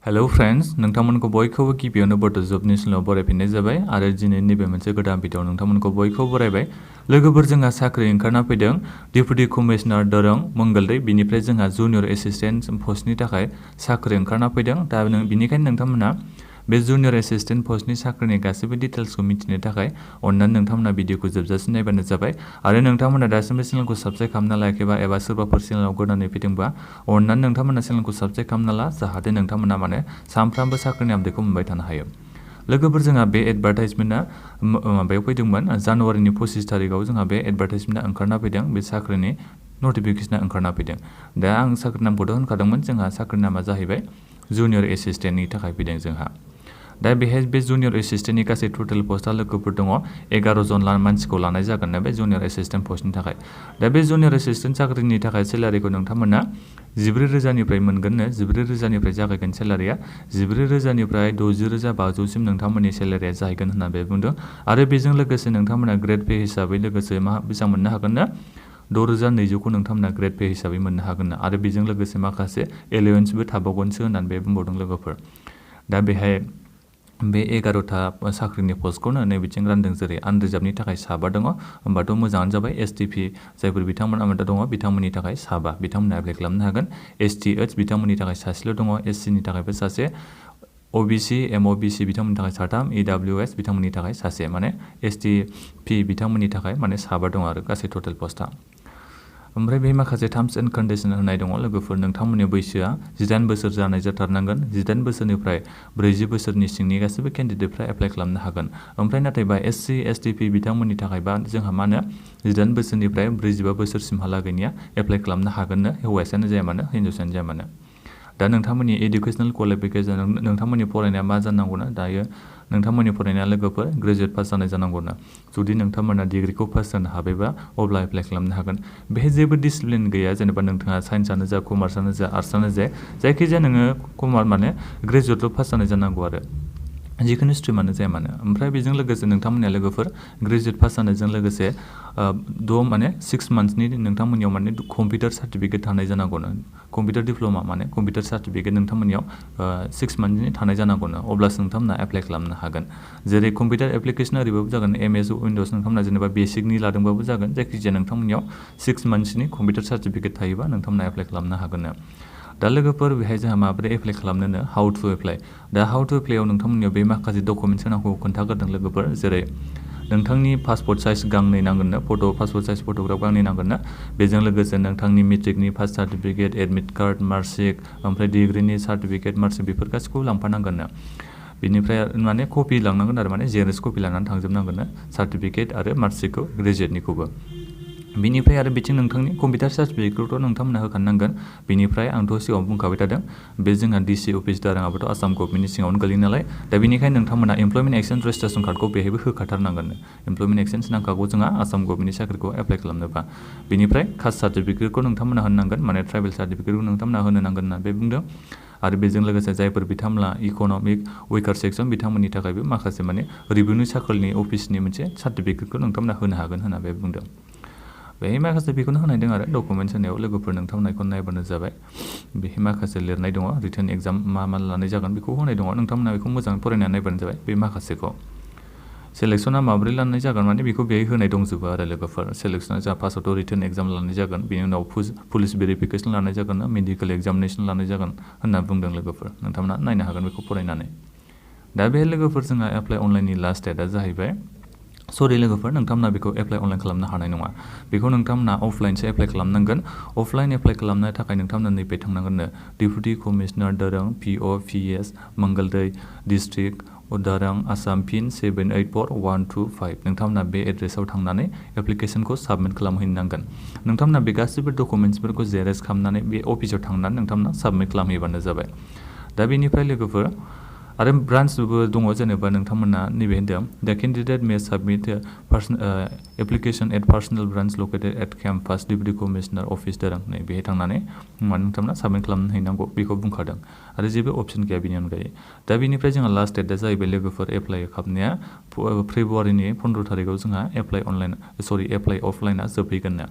Hello friends नोंथांमोनखौ बयखौबो गिबियावनो बड' जबनि चेनेलाव बरायफिननाय जाबाय आरो दिनै नैबे मोनसे गोदान भिडिअ नोंथांमोनखौ बयखौबो बरायबाय। लोगोफोर जोंहा साख्रि ओंखारना फैदों डेपुटि कमिशनार दरं मंगलदै बिनिफ्राय जोंहा जुनियर एसिस्टेन्ट पस्टनि थाखाय साख्रि ओंखारना फैदों। दा बिनिखायनो नोंथांमोना बे जुनियर एसिस्टेन्ट पस्टनि साख्रिनि गासैबो डिटेल्सखौ मिथिनो थाखाय अन्नानै नोंथांमोना भिडिअखौ जोबजासिम नायबानो जाबाय। आरो नोंथांमोना दासिमबो चेनेलखौ साबस्क्राइब खालामना लायाखैबा एबा सोरबाफोर चेनेलाव गोदानै फैदोंबा अन्नानै नोंथांमोना चेनेलखौ साबस्क्राइब खालामना ला जाहाथे नोंथांमोना सानफ्रामबो साख्रिनि आपडेटखौ मोनबाय थानो हायो। लोगोफोर जोंहा बे एडभार्टाइजमेन्टआ माबायाव फैदोंमोन जानुवारिनि 25 तारिखआव जोंहा बे एडभार्टाइजमेन्टआ ओंखारना फैदों। बे साख्रिनि नटिफिकेसना ओंखारना फैदों। दा आं साख्रि नामखौथ' होनखादोंमोन जोंहा साख्रि नामा जाहैबाय जुनियर एसिस्टेन्टनि थाखाय फैदों जोंहा। दा बेहाय बे जुनियर एसिस्टेन्टनि गासै टटेल पस्टआ लोगोफोर दङ 11 जन मानसिखौ लानाय जागोन बे जुनियर एसिस्टेन्ट पस्टनि थाखाय। दा बे जुनियर एसिस्टेन्ट साख्रिनि थाखाय सेलारिखौ नोंथांमोना 14,000निफ्राय मोनगोननो। 14,000निफ्राय जागायगोन सेलारिया 14,000निफ्राय 60,500सिम नोंथांमोननि सेलारिया जाहैगोन होननानै बुंदों। आरो बेजों लोगोसे नोंथांमोना ग्रेड पे हिसाबै लोगोसे बेसेबां मोननो हागोन ना 6,200खौ नोंथांमोना ग्रेड पे हिसाबै मोननो हागोन। आरो बेजों लोगोसे माखासे एलाउन्सबो थाबावगोनसो होननानै बुंबावदों लोगोफोर। दा बेहाय बे 11टा साख्रिनि पस्टखौनो नैबिथिं रानदों। जेरै आनरिजार्भनि थाखाय 7 दङ होमबाथ' मोजाङानो जाबाय। एसटिपि जायफोर बिथांमोना दङ बिथांमोननि थाखाय 7 बिथांमोना एप्लाइ खालामनो हागोन। एसटिएच बिथांमोननि थाखाय सासेल' दङ। एससिनि थाखायबो सासे, ओबिसि एमअबिसि बिथांमोननि थाखाय 3, इडब्लिउएस बिथांमोननि थाखाय सासे, माने एसटिपि बिथांमोननि थाखाय माने 7 दङ आरो गासै टटेल पस्टआ। ओमफ्राय बे माखासे टार्म्स एन्ड कन्डिसन होनाय दङ लोगोफोर। नोंथांमोननि बैसोआ 18 बोसोर जानाय जाथारनांगोन। 18 बोसोरनिफ्राय 40 बोसोरनि सिंनि गासैबो केन्डिडेटफ्रा एप्लाइ खालामनो हागोन। ओमफ्राय नाथायबा एससि एसटिपि बिथांमोननि थाखायबा जोंहा 18 बोसोरनिफ्राय 45 बोसोरसिमहालागैनिया एप्लाइ खालामनो हागोननो हौवासायानो जाया मानो हिन्जावसायानो जाया मानो। दा नोंथांमोननि इडुकेसनेल क्वालिफिकेसन नोंथांमोननि फरायनाया मा जानांगौना दायो नोंथांमोननि फरायनाया लोगोफोर ग्रेजुवेट पास जानाय जानांगौना। जुदि नोंथांमोना डिग्रिखौ पास जानो हाबायबा अब्ला एप्लाइ खालामनो हागोन। बेहाय जेबो डिसिप्लिन गैया। जेनेबा नोंथाङा साइन्सआनो जा कमार्सआनो जा आर्ट्सआनो जा जायखिजाया नोङो ग्रेजुवेटल' पास जानाय जानांगौ आरो जिखुनु स्ट्रिमानो जाया मानो। ओमफ्राय बेजों लोगोसे नोंथांमोननिया लोगोफोर ग्रेजुवेट पास जानायजों लोगोसे 6 मान्थसनि नोंथांमोननियाव कम्पिउटार सार्टिफिकेट थानाय जानांगौनो। कम्पिउटार डिप्ल'मा कम्पिउटार सार्टिफिकेट नोंथांमोननियाव 6 मान्थसनि थानाय जानांगौनो। अब्लासो नोंथांमोना एप्लाइ खालामनो हागोन। जेरै कम्पिउटार एप्लिकेसन ओरैबाबो जागोन एमएस उइन्ड'स नोंथांमोना जेनेबा बेसिकनि लादोंबाबो जागोन। जायखिजाया नोंथांमोननियाव 6 मान्थसनि कम्पिउटार सार्टिफिकेट थायोबा नोंथांमोना एप्लाइ खालामनो हागोन। दा लोगोफोर बेहाय जोंहा माबोरै एप्लाइ खालामनोनो हाउ टु एप्लाइ। दा हाउ टु एप्लाइआव नोंथांमोननियाव बे माखासे डकुमेन्टस होनांगौ खोन्थाग्रोदों लोगोफोर। जेरै नोंथांनि पासपर्ट साइज गांनै नांगोननो पासपर्ट साइज फट'ग्राफ गांनै नांगोननो। बेजों लोगोसे नोंथांनि मेट्रिकनि pass certificate admit card marksheet ओमफ्राय डिग्रिनि सार्टिफिकेट मार्कशिट बेफोर गासिखौबो लांफानांगोननो। बिनिफ्राय कपि लांनांगोन आरो जेरक्स कपि लानानै थांजोबनांगोननो सार्टिफिकेट आरो मार्कशिटखौ ग्रेजुवेटनिखौबो। बिनिफ्राय आरो बिथिं नोंथांनि कम्पिउटार सार्टिफिकेटखौथ' नोंथांमोना होखानांगोन। बिनिफ्राय आंथ' सिगाङाव बुंखाबाय थादों बे जोंहा डिसि अफिस दाराङाबोथ' आसाम गभर्नमेन्टनि सिङावनो गोलैयो नालाय। दा बेनिखायनो नोंथांमोना एमप्लयमेन्ट एक्सचेन्ज रेजिस्ट्रेसन कार्डखौ बेहायबो होखाथारनांगोन। एमप्लयमेन्ट एक्सचेन्ज नांखागौ जोंहा आसाम गभर्नमेन्टनि साख्रिखौ एप्लाइ खालामनोबा। बिनिफ्राय कास्ट सार्टिफिकेटखौ नोंथांमोना होनांगोन ट्राइबेल सार्टिफिकेटखौ नोंथांमोना होनो नांगोन होननानै बुंदों। आरो बेजों लोगोसे जायफोर बिथांमोना इक'नमिक उइकार सेक्सन बिथांमोननि थाखायबो माखासे रिभिनिउ सार्कलनि अफिसनि मोनसे सार्टिफिकेटखौ नोंथांमोना होनो हागोन होननानै बुंदों। बेहाय माखासे बेखौनो होनाय दं आरो डकुमेन्टस होनायाव लोगोफोर नोंथांमोना बेखौ नायबानो जाबाय। बेहाय माखासे लिरनाय दङ रिटेन एग्जाम मा लानाय जागोन बेखौ होनाय दङ। नोंथांमोना बेखौ मोजाङै फरायनानै नायबानो जाबाय। बे माखासेखौ सेलेक्सना माबोरै लानाय जागोन बेखौ बेहाय होनाय दंजोबो आरो लोगोफोर। सेलेक्सना जा फार्स्टआवथ' रिटेन एग्जाम लानाय जागोन बेनि उनाव पुलिस भेरिफिकेसन लानाय जागोन मेडिकेल एग्जामिनेसन लानाय जागोन होनना बुंदों लोगोफोर। नोंथांमोना नायनो हागोन बेखौ फरायनानै। दा बे लोगोफोर जोंहा एप्लाइ अनलाइननि लास्ट डेटआ जाहैबाय सरि लोगोफोर नोंथांमोना बेखौ एप्लाइ अनलाइन खालामनो हानाय नङा। बेखौ नोंथांमोना अफलाइनसो एप्लाइ खालामनांगोन। अफलाइन एप्लाइ खालामनो थाखाय नोंथांमोना नैबे थांनांगोननो deputy commissioner Darrang POPS Mangaldai district Darrang Assam pin 784125। नोंथांमोना बे एड्रेसाव थांनानै एप्लिकेसनखौ साबमिट खालामहैनांगोन। नोंथांमोना बे गासैबो डकुमेन्टसफोरखौ जेरक्स खालामनानै बे अफिसाव थांनानै नोंथांमोना साबमिट खालामहैबानो जाबाय। दा बेनिफ्राय लोगोफोर आरो ब्रान्चबो दङ जेनेबा नोंथांमोना नैबे होनदों the candidate may submit application at personnel branch located at campus deputy commissioner office Darrang नै बेहाय थांनानै नोंथांमोना साबमिट खालामनो हैनांगौ बेखौ बुंखादों। आरो जेबो अपसन गैया बेनि अनगायै। दा बेनिफ्राय जोंहा लास्ट डेटआ जाहैबाय लोगोफोर एप्लाइ खालामनाया फेब्रुवारिनि 15 तारिखआव जोंहा एप्लाइ अफलाइना जोबहैगोननो।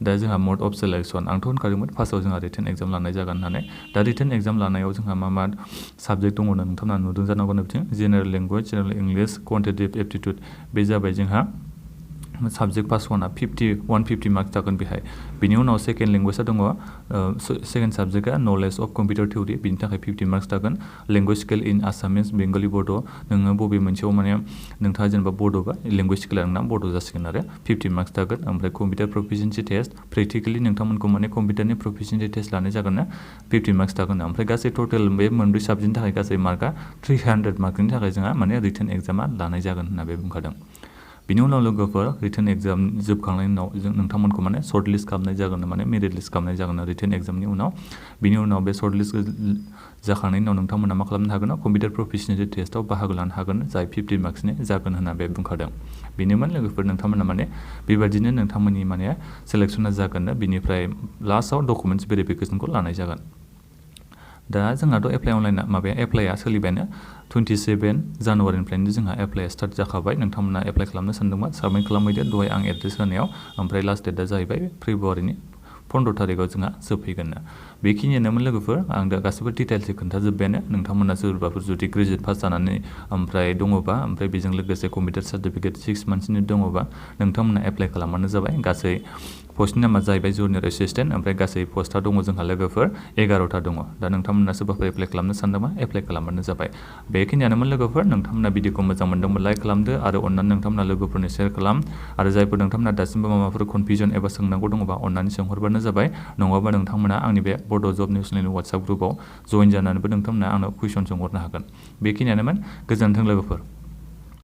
दा जोंहा मड अफ सिलेक्शन आंथ' होनखादोंमोन फार्स्टआव जोंहा रिटेन एग्जाम लानाय जागोन होननानै दा रिटेन एग्जाम लानायाव जोंहा मा साबजेक्ट दङ नोंथांमोना नुदों जानांगौ बिथिं general language general English quantitative aptitude बे जाबाय जोंहा साबजेक्ट पास 1आ 150 मार्क्स जागोन बेहाय बिनि उनाव सेकेन्ड लेंगुवेजआ दङ सेकेन्ड साबजेक्टआ नलेज अफ कम्पिउटार थिउरि बिनि थाखाय 50 मार्क्स जागोन language scale in Assamese Bengali Bodo' नोङो बबे मोनसेयाव माने नोंथाङा जेनेबा बड'बा लेंगुवेज स्केला नोंना बड' जासिगोन आरो 50 मार्क्स जागोन ओमफ्राय कम्पिउटार प्रफिसियेन्सि टेस्ट प्रेक्टिकेलि नोंथांमोनखौ माने कम्पिउटारनि प्रफिसियेन्सि टेस्ट लानाय जागोन ना 50 मार्क्स जागोन ओमफ्राय गासै टटेल बे मोनब्रै साबजेक्टनि थाखाय गासै मार्कआ 300 मार्कनि थाखाय जोंहा माने रिटेन एग्जामा लानाय जागोन होनना बे बुंखादों बिनि उनाव लोगोफोर रिटेन एग्जाम जोबखांनायनि उनाव जों नोंथांमोनखौ माने सर्ट लिस्ट खालामनाय जागोन माने मेरिट लिस्ट खालामनाय जागोन रिटेन एग्जामनि उनाव बिनि उनाव बे सर्ट लिस्ट जाखांनायनि उनाव नोंथांमोना मा खालामनो हागोन कम्पिउटार प्रफिसियेन्सि टेस्टआव बाहागो लानो हागोन जाय 50 मार्क्सनि जागोन होनना बे बुंखादों बेनोमोन लोगोफोर नोंथांमोना माने बेबायदिनो नोंथांमोननि माने सिलेक्सना जागोन बिनिफ्राय लास्टआव डकुमेन्टस भेरिफिकेसनखौ लानाय जागोन दा जोंहाथ' एप्लाइ अनलाइन माबाया एप्लाइआ सोलिबायानो 27 जानुवारिनिफ्रायनो जोंहा एप्लाइआ स्टार्ट जाखाबाय नोंथांमोना एप्लाइ खालामनो सानदोंबा साबमिट खालामहैदो दहाय आं एड्रेस होनायाव ओमफ्राय लास्ट डेटआ जाहैबाय फेब्रुवारिनि 15 थारिखआव जोंहा जोबफैगोन बेखिनियानोमोन लोगोफोर आं दा गासैबो डिटेल्सै खोन्थाजोब्बायानो नोंथांमोना सोरबाफोर जुदि ग्रेजुवेट पास जानानै ओमफ्राय दङबा ओमफ्राय बेजों लोगोसे कम्पिउटार सार्टिफिकेट 6 मान्थसनि दङबा नोंथांमोना एप्लाइ खालामबानो जाबाय गासै पस्टनि नामा जाहैबाय जुनियर एसिस्टेन्ट ओमफ्राय गासै पस्टआ दङ जोंहा लोगोफोर 11टा दङ दा नोंथांमोना सोरबाफोर एप्लाइ खालामनो सानदोंबा एप्लाइ खालामबानो जाबाय बेखिनियानोमोन लोगोफोर नोंथांमोना भिडिअखौ मोजां मोनदोंबा लाइक खालामदो आरो अननानै नोंथांमोना लोगोफोरनो शेयार खालाम आरो जायफोर नोंथांमोना दासिमबो माबाफोर कनफिउजन एबा सोंनांगौ दङबा अननानै सोंहरबानो जाबाय नङाबा नोंथांमोना आंनि बे बड' जब निउसनि वाट्सएप ग्रुपआव जइन जानानैबो नोंथांमोना आंनाव कुइसन सोंहरनो हागोन बेखिनियानोमोन गोजोन्थों लोगोफोर